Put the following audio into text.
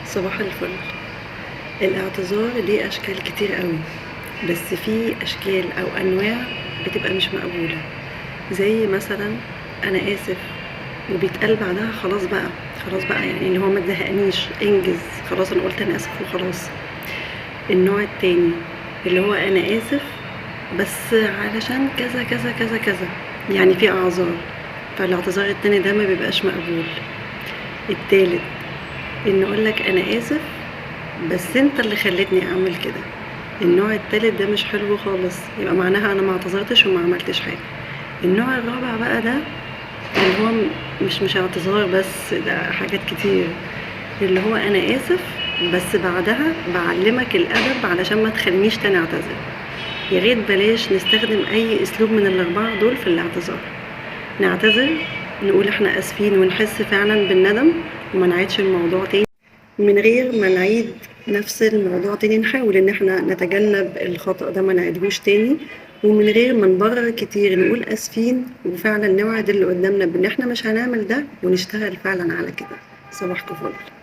صباح الفل. الاعتذار ليه أشكال كتير قوي، بس في أشكال أو أنواع بتبقى مش مقبولة، زي مثلا أنا آسف وبيتقال بعدها خلاص بقى خلاص بقى، يعني اللي هو ما تزهقنيش، انجز، خلاص أنا قلت أنا آسف وخلاص. النوع التاني اللي هو أنا آسف بس علشان كذا كذا كذا كذا، يعني في أعذار، فالاعتذار التاني ده ما بيبقاش مقبول. التالت إن أقولك أنا آسف بس أنت اللي خلتني أعمل كده. النوع التالت ده مش حلو خالص، يبقى معناها أنا ما اعتذرتش وما عملتش حاجة. النوع الرابع بقى ده اللي هو مش اعتذار بس، ده حاجات كتير، اللي هو أنا آسف بس بعدها بعلمك الأدب علشان ما تخلينيش تاني أعتذر. يا ريت بلاش نستخدم أي أسلوب من الأربعة دول في الاعتذار. نعتذر نقول احنا آسفين ونحس فعلا بالندم وما نعيدش الموضوع تاني، من غير ما نعيد نفس الموضوع تاني نحاول ان احنا نتجنب الخطأ ده ما نعيدهوش تاني، ومن غير ما نبرر كتير نقول آسفين وفعلا نوعد اللي قدامنا بان احنا مش هنعمل ده ونشتغل فعلا على كده. صباحكم فل.